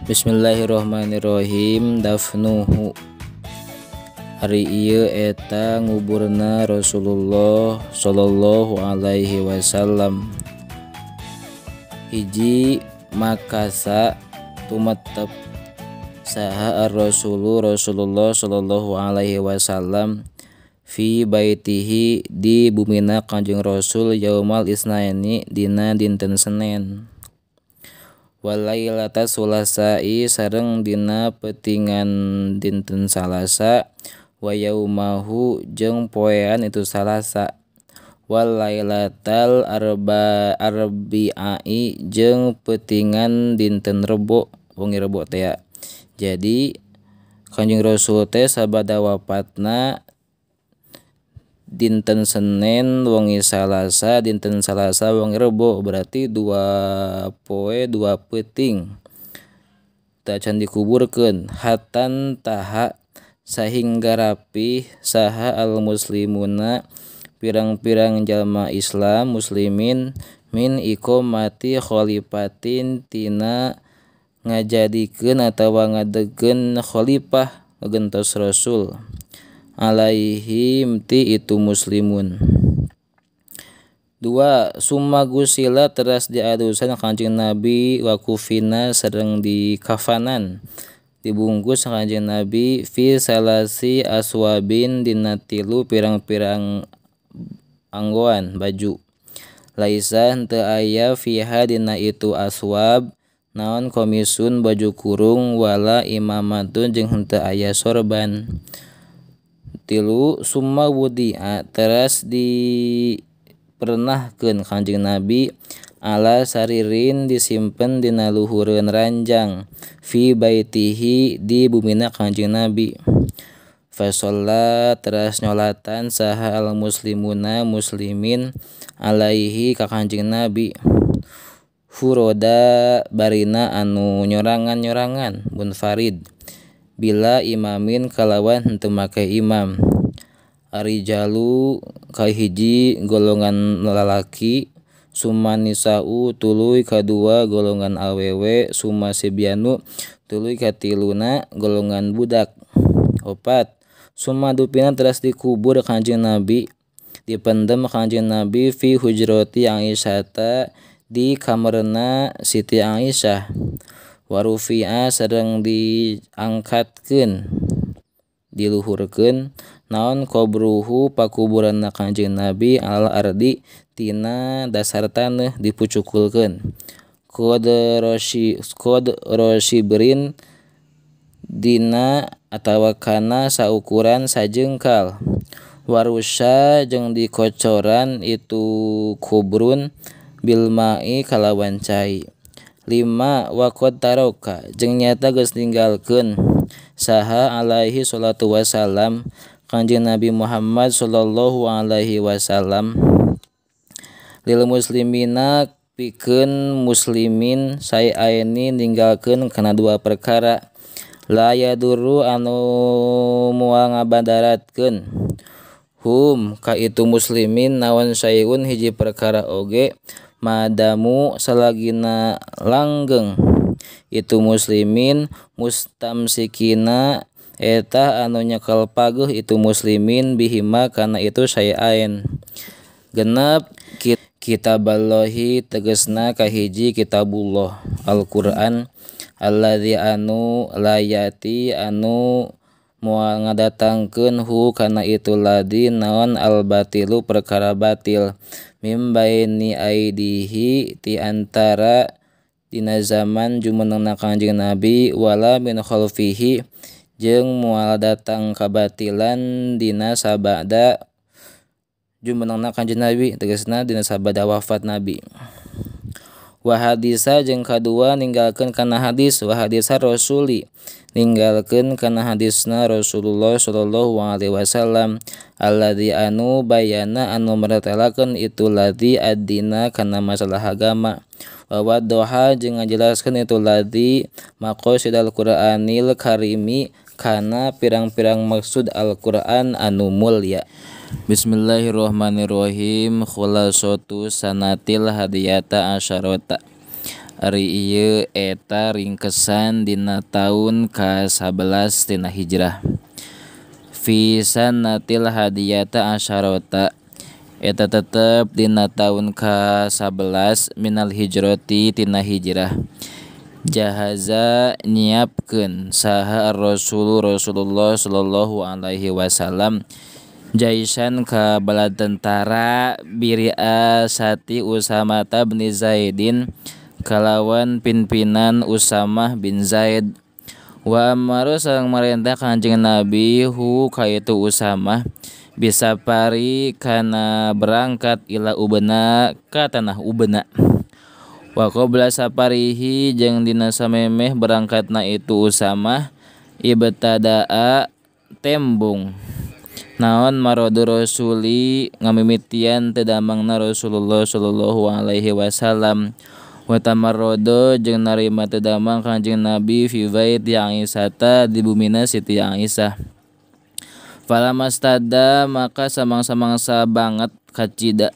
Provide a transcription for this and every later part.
Bismillahirrahmanirrahim. Dafnuhu ari ieu eta nguburna Rasulullah sallallahu alaihi wasallam. Hiji makasa tumetep saha ar-rasulu Rasulullah sallallahu alaihi wasallam fi baitihi di bumina Kanjeng Rasul yaumal isnaini dina dinten Senen. Walailata sulasai sareng dina petingan dinten Salasa, wa yaumahu jeung poean itu Salasa, walailatal arbi'ai jeung petingan dinten Rebo, wengi Rebo teh. Jadi Kanjeng Rasul teh sabada wafatna dinten Senen wengi Salasa, dinten Salasa wengi Rebo, berarti 2 poe 2 peuting teu acan dikuburkeun. Hatan taha sahingga rapih saha al muslimuna pirang-pirang jalma Islam muslimin min iqamati khalifatin tina ngajadikeun atawa ngadegkeun khalifah ngagentos Rasul alaihim ti itu muslimun. 2 summa gusila teras diadusan Kanjeng Nabi wa kufina sareng dikafanan dibungkus Kanjeng Nabi fi salasi aswabin dina 3 pirang-pirang anggoan baju. Laisa henteu aya fiha dina itu aswab naon komisun baju kurung wala imamatun jeung henteu aya sorban. 3 summa wudi'a teras dipernahkeun Kanjeng Nabi ala saririn disimpen dina luhureun ranjang fi baitihi di bumina Kanjeng Nabi. Fa sholla teras nyolatan saha al muslimuna muslimin alaihi ka Kanjeng Nabi furoda barina anu nyorangan-nyorangan munfarid bila imamin kalawan henteu make imam. Arijalu kahiji golongan lalaki, summa nisa'u tuluy kadua golongan awewe, summa sibyanu tuluy katiluna golongan budak. 4 summa dupina teras dikubur Kanjeng Nabi, dipendem Kanjeng Nabi fi hujrati Aisyata di kamarna Siti Aisyah. Warufi'a sareng diangkatkeun diluhurkeun naon qabruhu pakuburanna Kanjeng Nabi al ardi tina dasar taneuh dipucukulkeun. Qad roshibrin dina atawa kana saukuran sajengkal. Warusya jeung dikocoran itu kubrun bilma'i kalawan cai. 5 waqad taroka jeung nyata geus ninggalkeun saha alaihi salatu wasalam Kanjeng Nabi Muhammad sallallahu alaihi wasallam lil muslimina pikeun muslimin saeaini ninggalkeun kana 2 perkara la yaduru anu moal ngabadaratkeun hum ka itu muslimin naon saeun hiji perkara oge madamu salagina langgeng itu muslimin mustamsikina eta anu nyekel pageuh itu muslimin bihima kana itu saeain. 6 kitaballahi tegesna kahiji kitabullah Al-Qur'an alladzi anu layati anu moal ngadatangkeun hu kana itu ladzi naon al-batilu perkara batil mim baini aidihi ti antara dina zaman jumenengna Kanjeng Nabi wala min khalfihi jeung moal datang kabatilan dina sabada jumenengna Kanjeng Nabi tegasna dina sabada wafat Nabi. Wa hadisa jeung kadua ninggalkeun kana hadis wa hadisa rasuli ninggalkeun kana hadisna Rasulullah sallallahu alaihi wasallam alladzi anu bayana anu meretelakeun itu ladzi addina kana masalah agama wa waddoha jeung ngajelaskeun itu ladzi maqasidal Qur'anil karimi kana pirang-pirang maksud Al-Qur'an anu mulya. Bismillahirrahmanirrahim. Khulasatu sanatil hadiyata asyarata. Ari ieu eta ringkesan dina taun ka-11 tina hijrah. Fi sanatil hadiyata asyarata eta tetep dina taun ka-11 minal hijrati tina hijrah. Jahaza nyiapkeun saha ar-rasulu Rasulullah sallallahu alaihi wasallam jaisan ka bala tentara biriasati Usamah bin Zaidin kalawan pimpinan Usamah bin Zaid. Wa amaru sareng marentah Kanjeng Nabi hu ka itu Usamah bisa pari kana berangkat ila Ubena ka tanah Ubena. Wa qabla saparihi jeung dina samemeh berangkatna itu Usamah ibtadaa tembung naon marodu rasuli ngamimitian teu damangna Rasulullah sallallahu alaihi wasallam. Wa tamarrodo jeung narima teu damang Kanjeng Nabi fi baiti Aisyah di bumina Siti Aisyah. Falamastada maka samang-samangsa banget kacida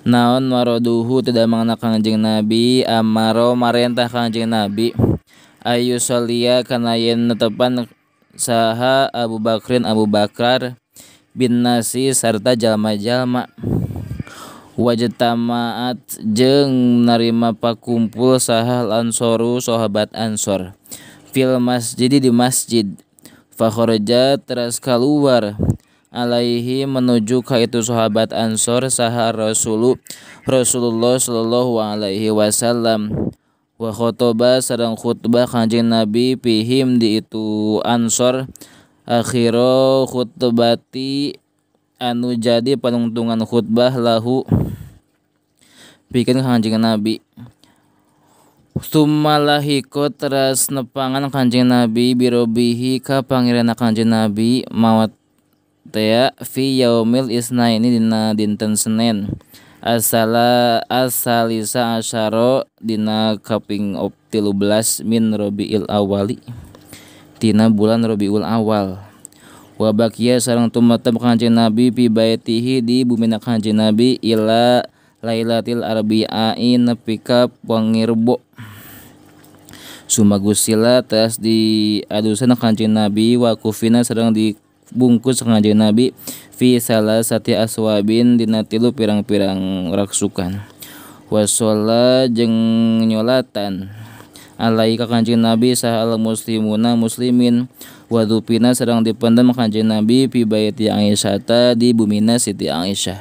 naon maroduhu teu damangna Kanjeng Nabi amaro marentah Kanjeng Nabi ayu sholia kana yen netepan saha Abu Bakrin Abu Bakar bin nasi sarta jalma-jalma. Wajtamaat jeung narima pakumpul saha ansoru sahabat ansor fil masjid di masjid. Fa kharaja teras kaluar alaihi menuju ka itu sahabat ansor saha Rasulullah sallallahu alaihi wasallam. Wa khotoba sareng khutbah Kanjeng Nabi fihim di itu ansor akhiro khutbati anu jadi panungtungan khutbah lahu pikeun Kanjeng Nabi. Summa lahiko teras nepangan Kanjeng Nabi birobihi ka pangeranna Kanjeng Nabi maot tea fi yaumil isnaini dina dinten Senin asala asalisa asyara dina kaping 13 min Rabiul Awali tina bulan Rabiul Awal. Wa baqiya sareng tumetep Kanjeng Nabi fi baitihi di bumina Kanjeng Nabi ila lailatil arbi'ai nepi ka wengi Rebo. Sumagusila teras diadusan Kanjeng Nabi wa kufina sareng dibungkus Kanjeng Nabi fi salasati aswabin dina tilu pirang-pirang raksukan. Wa sholla jeung nyolatan alaihi ka Kanjeng Nabi saha al muslimuna muslimin. Wadupina sareng dipendem Kanjeng Nabi fi baiti Aisyah di bumina Siti Aisyah.